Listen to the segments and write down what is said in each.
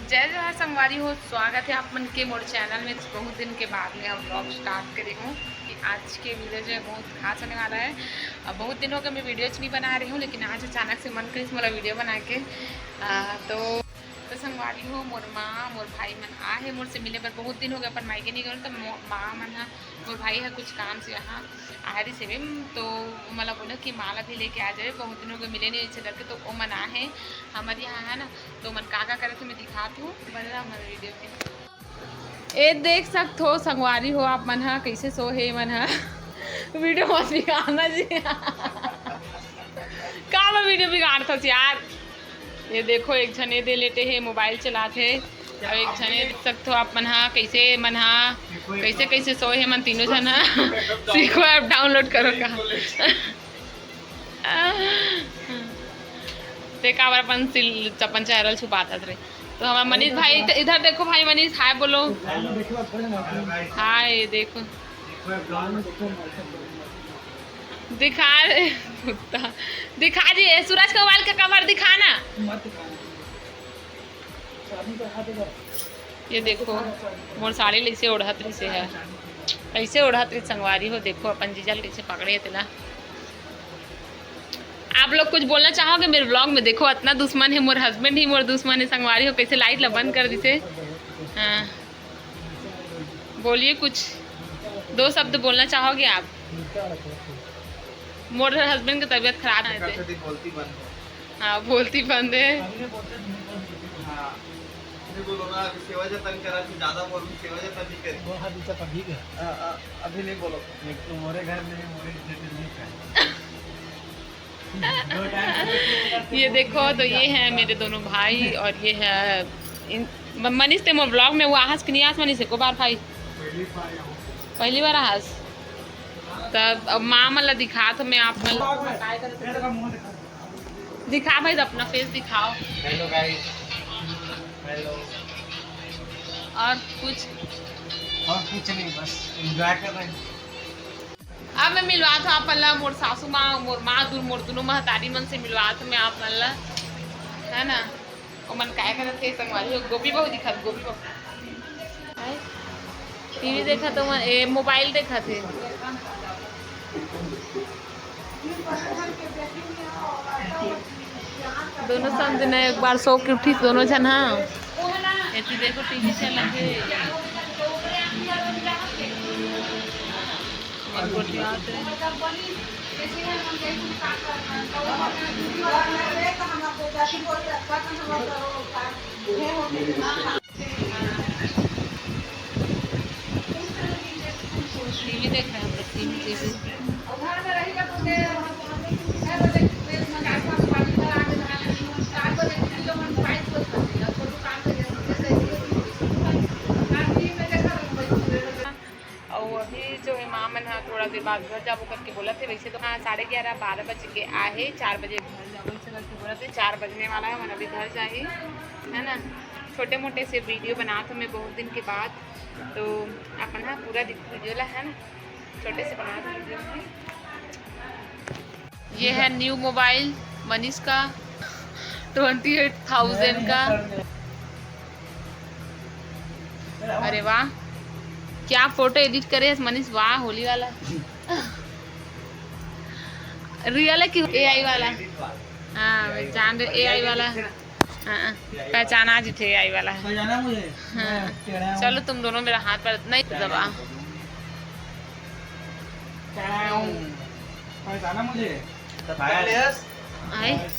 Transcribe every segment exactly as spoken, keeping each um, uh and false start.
जय जोहार संगवारी हो, स्वागत है आप मन के मोर चैनल में। बहुत दिन के बाद में हम ब्लॉग स्टार्ट करे हूँ कि आज के वीडियो जो है बहुत खास होने वाला है। अब बहुत दिन हो गए मैं वीडियोज नहीं बना रही हूँ, लेकिन आज अचानक से मन करिस मोला वीडियो बना के। आ, तो, तो संगवारी हो, मोर माँ मोर भाई मन आ है मोर से मिले बर। बहुत दिन हो गए अपन मायके नहीं गए, तो मो- माँ मन हा मोर भाई हा कुछ काम से यहाँ आ रही से, तो मोला बोला कि माँ ला भी लेके आ जाए, बहुत दिन हो गए मिले नहीं इसे करके। तो वो मन आ है हमारे यहाँ, है ना, तो मन का का करे तो मैं दिखात हूँ, बने रहा हमारे वीडियो में। ए देख सकत हो संगवारी हो आप मन हा कैसे सो है मन हा। वीडियो मत बिगाड़ना जी। का मैं वीडियो बिगाड़त हस यार? ये देखो, एक झन ए दे लेटे हे, मोबाइल चलात हे, अउ एक झन ए देख सकत हो आप मन हा कैसे मन हा कैसे कैसे सोए हे मन तीनों झन हा। सीखो ऐप डाउनलोड करो का। ते काबर अपन सिल अपन चेहरा छुपात रहे। तो हमारा मनीष भाई इध- इधर देखो भाई मनीष, हाय बोलो। हाय देखो, दिखा रे कुत्ता, दिखा जी, ये सूरज के मोबाइल का कवर दिखा ना। ये देखो, मोर साड़ी ल ऐसे ओढ़त रहिसे है, ऐसे ओढ़त रहिस संगवारी हो। देखो अपन जीजा ल कैसे पकड़े हे तेला। आप लोग कुछ बोलना चाहोगे मेरे ब्लॉग में? देखो, इतना दुश्मन है मोर हस्बैंड ही, मोर दुश्मन है संगवारी हो। कैसे लाइट ला बंद कर दिसे। हाँ, बोलिए कुछ, दो शब्द बोलना चाहोगे आप? मोर हस्बैंड की तबीयत खराब है। कभी बोलती बंद है। हाँ, बोलती बंद है। हाँ, नहीं बोलो ना, अभी सेवा जतन करा थी, ज्यादा बोलूं, सेवा जतन नहीं करी। वो हाथ ऊंचा कर, ठीक है। हाँ, हाँ, अभी नहीं बोलो। एक तो मोरे घर में है, मोरे इज्जत नहीं है। ये देखो, तो ये है मेरे दोनों भाई और ये है इन, म- मनीष, ते मोर ब्लॉग में वो आहस कि नहीं आहस मनीष, एको बार भाई? पहली बार आहस। तब अब माँ मन ला दिखात हों मैं आप मन ला। दिखा भाई, अपना फेस दिखाओ। हेलो गाइस। हेलो। और कुछ? और कुछ नहीं, बस एंजॉय कर रहे हैं। अब मैं मिलवात हों आप मन ला मोर सासू माँ, मोर माँ, दू मोर दुनों महतारी मन से मिलवात हों मैं आप मन ला, है ना। ओमन काय करत हे संगवारी हो? गोपी बहू दिखत, गोपी बहू। हाय। टीवी देखत हे, ए, मोबाइल देखत हे। दोनों समझ ने एक बार सो के उठिस दोनों झन, हाँ। एती देखो टीवी चलत हे। मन गोठियात हे। टीवी देख रहे हैं हम लोग, टीवी, टीवी। अउ अभी जो हे, माँ मन ह थोड़ा देर बाद घर जाबो करके बोलत हे। वैसे तो हाँ, साढ़े ग्यारह, बारह बज के आहे, चार बजे घर जाबो, ऐसे करके बोलत हे। चार बजने वाला है, मन अभी घर जाही, है ना। छोटे मोटे से वीडियो बनात हों मैं बहुत दिन के बाद, तो अपन हा पूरा वीडियो ला, है ना, छोटे से बनात हों वीडियो में। ये है न्यू मोबाइल मनीष का, ट्वेंटी एट थाउजेंड का। अरे वाह, क्या फोटो एडिट करे है मनीष, वाह, होली वाला। रियल है कि एआई वाला? हाँ, मैं जान रहे एआई वाला। हाँ, पहचाना जी थे एआई वाला है। पहचाना मुझे? हाँ। मैं टेढ़ा हूँ। चलो, तुम दोनों मेरा हाथ पर नहीं दबा। टेढ़ा हूँ। पहचाना मुझे? आए।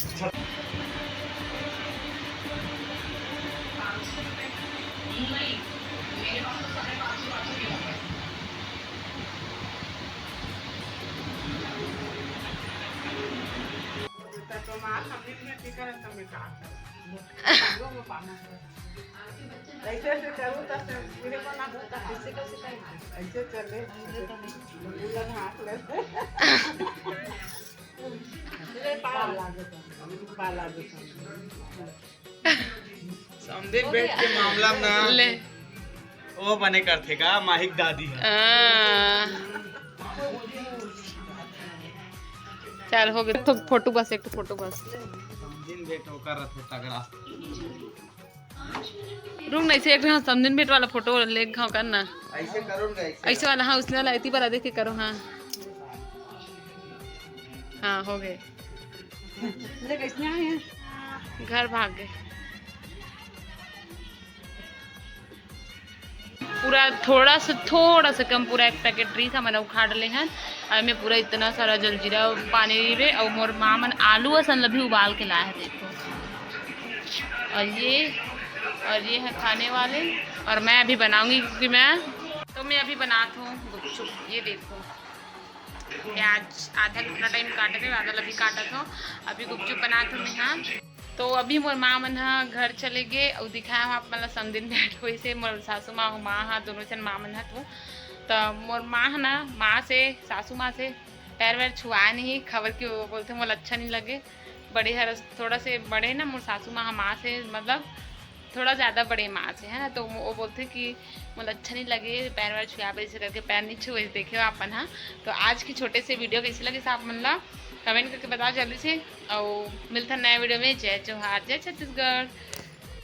ऐसे ऐसे करूँ तो फिर मेरे को ना होता है। ऐसे कैसे करेंगे? ऐसे चले, उलट हाथ ले। ले पाला दे, पाला दे। समझे, बेट के मामला में ना ले। वो बने करथे का माहिक दादी है। हाँ। चल हो गए, तो फोटो बस, एक ठो फोटो बस। समधिन भेंट ओकर रथे तगड़ा। रुक ना, ऐसे एक ठो समधिन भेंट वाला फोटो ले घाव कर ना। ऐसे करो ना, ऐसे। ऐसे वाला, हाँ, उसने वाला इतनी बार देख के करो, हाँ। हाँ, हो गए। घर भाग गए। पूरा थोड़ा सा, थोड़ा सा कम, पूरा एक पैकेट रहिस हमन उखाड़ ले हन। और मैं पूरा इतना सारा जलजीरा पानी रे, और मोर माँ मन आलू असन ल भी उबाल के लाए है, देखो। और ये, और ये है खाने वाले, और मैं अभी बनाऊंगी क्योंकि मैं, तो मैं अभी बनात हूँ गुपचुप। ये देखो, प्याज आधा ल उतना टाइम काटे थे, आधा ल अभी काटत हूँ। अभी गुपचुप बनात हूँ मैं, हाँ। तो अभी मोर माँ मन ह घर चले गे, अउ दिखाए हूँ आप मन ल समधिन भेंट होइस हे। मोर सासू माँ, माँ ह, दोनों झन माँ मन ह। तो, तो मोर माँ ह ना, माँ से, सासू माँ से पैर वैर छुआए नहीं, खबर कि वो बोलथे मोला अच्छा नहीं लगे। बड़े हर थोड़ा से बड़े ना मोर सासू माँ ह, माँ से मतलब थोड़ा ज़्यादा बड़े माँ से, है ना, तो वो बोलथे कि मोला अच्छा नहीं लगे पैर वैर छुआ, ऐसे करके पैर नहीं छुए। देखे हो आप मन, हाँ। तो आज की छोटे से वीडियो कैसे लगे आप मन ला कमेंट करके बताओ जल्दी से, और मिलता नया वीडियो में। जय जोहार, जय छत्तीसगढ़।